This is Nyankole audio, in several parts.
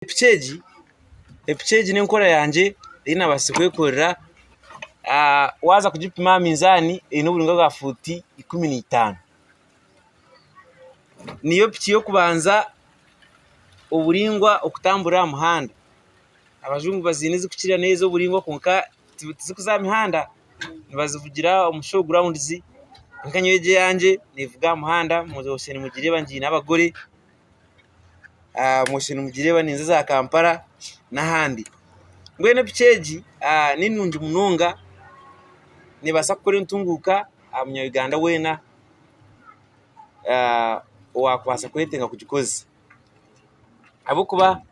Epiki egi, epiki egi n'enkora yangye ei naabaasize kwekorera. Waaza kugipima aha minzaani eine oburaingwa bwa fuuti 15. Niyo piki y'okubanza oburaingwa okutamburira aha muhanda. Abajungu baziine ezirikukira n'ezi oburaingwa kwonka tizirikuza aha mihanda, nibazivugira omu show grounds kwonka nyowe egi eyangye neevuga aha muhanda mwosha nimugireeba ngiine abagore. Mwosha nimugireeba ninza za Kampala n'ahandi. Mbwenu epiki egi ni nungi munonga neebaasa kukora entunguuka aha munya-Uganda weena owaakubaasa kwetenga kugikozesa ahabw'okuba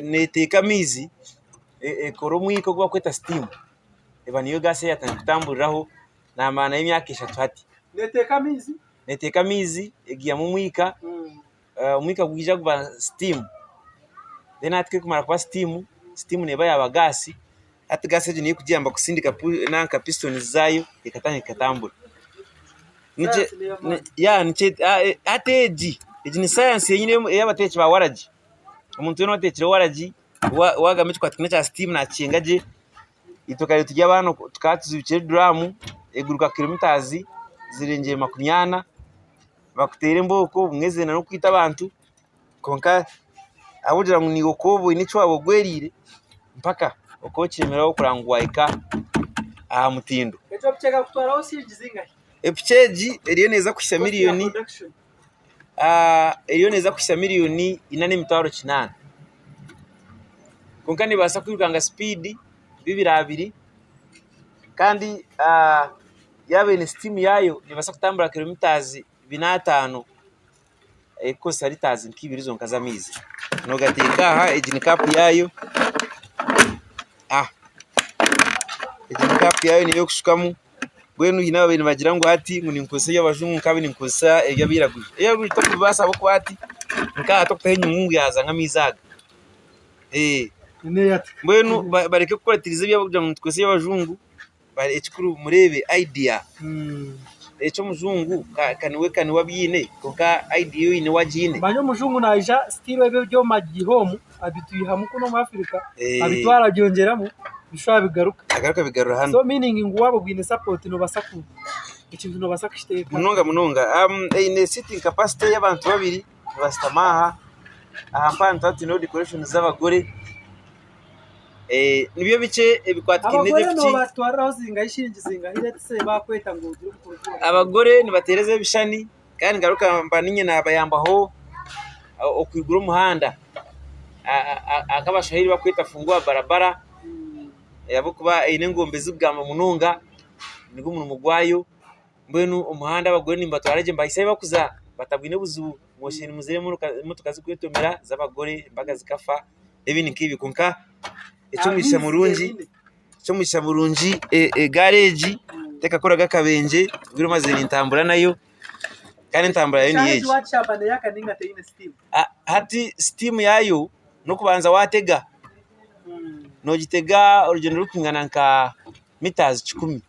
neeteeka amaizi ekora omwika ogu barikweta sitiimu eba niyo gaasi eyaatandika kutamburiraho naamara nayo emyaka eshatu hati. Neeteeka amaizi? Neeteeka amaizi egiihamu omwika, omwika gwija guba sitiimu, then hati ku erikumara kuba sitiimu, sitiimu neeba yaaba gaasi, hati gaasi egyo niyo erikugiyamba kutsindika nanka pisitoni zaayo ekatandika ekatambura. Hati egi, egi ni sayansi yenyini ey'abateeki ba waragi, omuntu weena owateekire waragi waagamba ekikwataine ekya sitiimu naakikyenga gye. Itwe kare turi abaana tukaba tuzibikire eduraamu eguruka kiromitaazi zirengire makumyana, bakuteera embooko obumwe zenda n'okwita abantu kwonka ahabw'okugira ngu naiwe okaba oine eki waaba ogwereire mpaka okaba okyemereraho kureba ngu waahika aha mutindo. Egyo piki ekakutwaraho shiringi zingahi? Epiki egi eriyo neeza kuhitsya miriyoni eriyo neeza kuhitsya miriyoni 4.800 kwonka neebaasa kwirukanga sipiidi 220 kandi yaaba eine sitiimu yaayo neebaasa kutambura kiromitaazi 405 erikukozesa litaazi nk'ibiri zonka z'amaizi. Noogateeka aha egi ni kaapu yaayo, egi ni kaapu yaayo n'ey'okushukamu. Mbwenu haine ababaire nibagira ngu hati ngu ninkozesa eby'abajungu nkaaba ninkozesa eby'abairaguju. Eby'abairaguju torikubibaasa ahabw'okuba hati nkaha torikutaho enyungu ngu yaaza nk'amaizi aga. Mbwenu bareke kukuratiriza eby'okugira ngu nitukozesa eby'abajungu, ekikuru mureebe idea. Eky'omujungu ka niwe ka niwe abyine kwonka idea ei oine we agiine. Manya omujungu naija still ebyo ebyoma abiiha omu abitwihamu kunu omu Africa abitwara abyongyeramu bishuba bigaruka. Agaruka abigarura hanu. So meaning ngu waaba obwine support nobaasa ku ekintu nobaasa kukiteeka. Munonga munonga. Eine sitting capacity y'abantu babiri nibashutama aha. Aha mpaha nituba twineho decorations z'abagore. Nibyo bikye ebikwatiraine Abagore n'epiki. nobatwariraho zingahi shiringi zingahi let's say bakweta ngu ogire omukoro gwabo. Abagore nibateereza ebishushani kandi ngaruka mba niinye naabayambaho okwigura omuhanda aku abashwahili barikweta fungua barabara ahabw'okuba eine engombe zirikugamba munonga nigwo murimo gwayo mbwenu omuhanda abagore nimbatwara gye mbahitsye ahu barikuza batabwine buzibu mwoshaire nimuza emotoka zirikwetomera z'abagore embaga zikafa n'ebindi nk'ebyo kwonka eky'omugisha murungi eky'omugisha murungi egaari egi tekakoraga akabenje obwire obu mazire nintambura nayo. Kandi entambura yaayo niyo egi. Hati sitiimu yaayo n'okubanza waatega, noogitega orugyendo rurikwingana nka mitaazi kikumi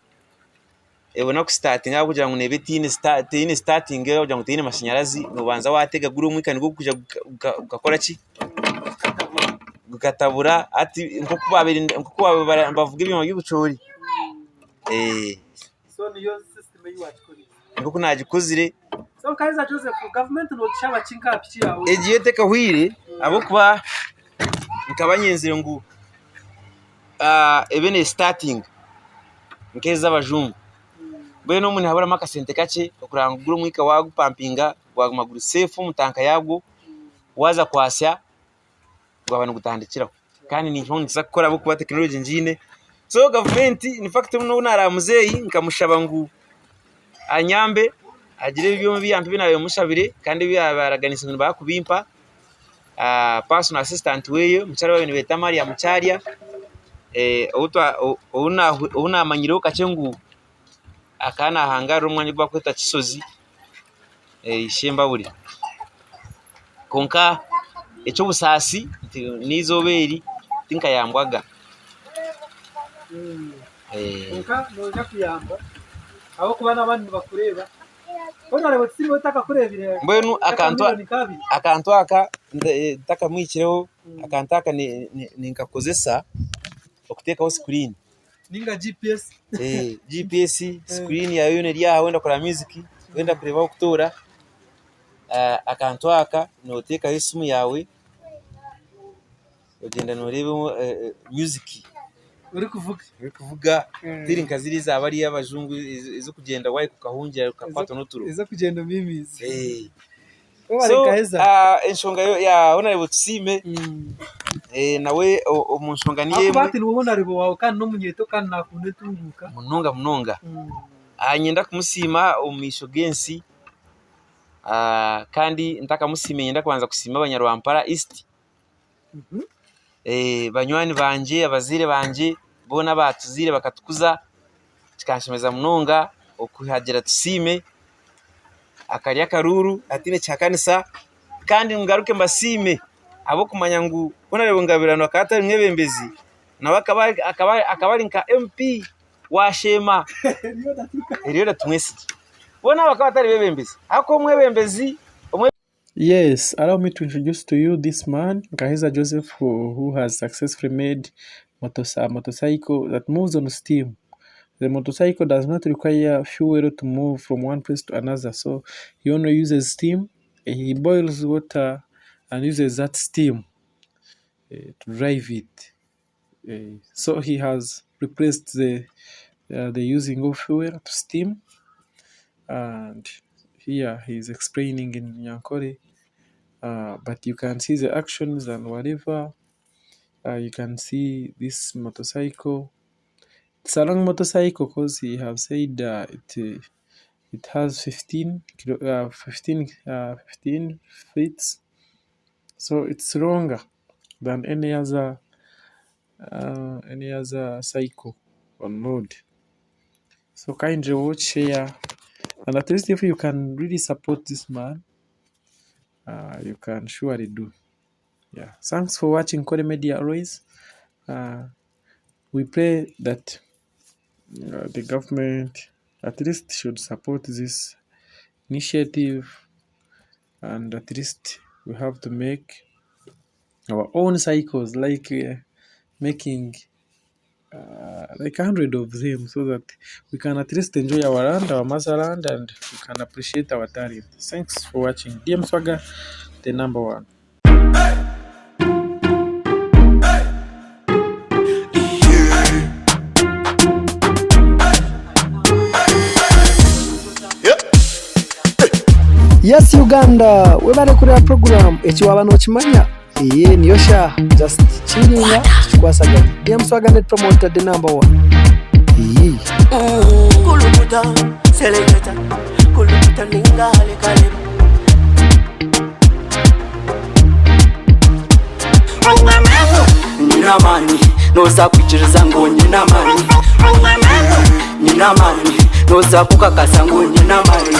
ebone kusitaatinga ahabw'okugira ngu neeba teine sitaatingi ahabw'okugira ngu teine mashanyarazi, noobanza waatega guri omwika nigwo gurikwija gukakora ki? Gukatabura hati nk'oku baabaire nibavuga ebyoma by'obucoori. Nk'oku naagikozire. Egi yo tekahweire ahabw'okuba nkaba nyenzire ngu ebe nesitatinga nk'ez'abajungu. Mbwenu omu nihaburamu akasente kakye okureba ngu guri omwika waagupampinga gwaguma guri seefu omu tanka yaagwo, waaza kwatsya gwaba nigutandikiraho. Kandi niinyija nikiza kukora ahabw'okuba tekinologi ngiine. So gavumenti in fact n'obu naaraba muzeeyi nkamushaba ngu anyambe agire ebyoma ebi yampa ebi naabaire mushabire kandi ebi yaaraganiise ngu nibaija kubimpa, personal assistant we omukyara ou baabaire nibeeta Mariam Kyarya ou naamanyireho kakye ngu akaba naahangaarira omu mwanya ogu barikweta Kisozi Ishembabure. Kwonka eky'obusaasi nti n'eizooba eri tinkayambwaga. Kwonka noija kuyambwa ahabw'okuba n'abandi nibakureeba. Honourable Tusiime otakakureebire Mbwenu aka akantu million nk'abiri. akantu aka ntakamuhikireho, akantu aka ninkakozesa okuteekaho screen. Ninga GPS. GPS, screen yaayo yoona eri aha wenda kureba music, wenda kureeba ah'okutoora, akantu aka nooteekaho esimu yaawe ogyenda nooreeba music. Orikuvuga. Orikuvuga teri nka ziriya eza bariya abajungu ez'okugyenda wahika okahungira okakwatwa n'oturo. Ez'okugyenda omiimiize. So enshonga ya Honourable Tusiime nawe omu nshonga niyo Ahakuba emwe. hati niwe Honourable waawe kandi n'omunyeeto kandi naakunda entunguuka. Munonga munonga. Niinyenda kumusiima omu maisho g'ensi kandi ntakamusiimire niinyenda kubanza kusiima abanyarwampara East. Banywani bangye, abazaire bangye boona abaatuzaire bakatukuza kikanshemeza munonga okuhagira Tusiime akarya akaruuru ataine kihakanisa kandi ngaruke mbasiime ahabw'okumanya ngu ku naareeba Ngabirano akaba atari mwebembezi nawe akaba ari nka MP wa Sheema Elioda Tumwesigye. Boona bakaba batari beebembezi ahabw'okuba omwebembezi. Yes, allow me to introduce to you this man, Nkaheza Joseph, who has successfully made a motorcycle that moves on steam. The motorcycle does not require fuel to move from one place to another, so he only uses steam. He boils water and uses that steam to drive it. So he has replaced the using of fuel to steam and here he is explaining in Nyankore but you can see the actions and whatever. You can see this motorcycle. It's a long motorcycle because he have said it has 15, 15, 15 feet. So it's longer than any other cycle on road. So kindly watch, share, and at least if you can really support this man, you can surely do. Yeah. Thanks for watching Kore Media always. We pray that the government at least should support this initiative and at least we have to make our own cycles like making like 100 of them so that we can at least enjoy our land, our motherland, and we can appreciate our talent. Thanks for watching. DM Swagger, the number one. Yes Uganda, webale kureba program eki waba nokimanya eye niyo shaaha just chillinga tukikwasaganya. DM Swagger net promoter the number one. Iyi. Kulukuta, seleketa, kulukuta ninga halikaleba. Nyina amani, noza kwikiriza ngu nyina amani. Nyina amani, noza kukakasa ngu nyina amani.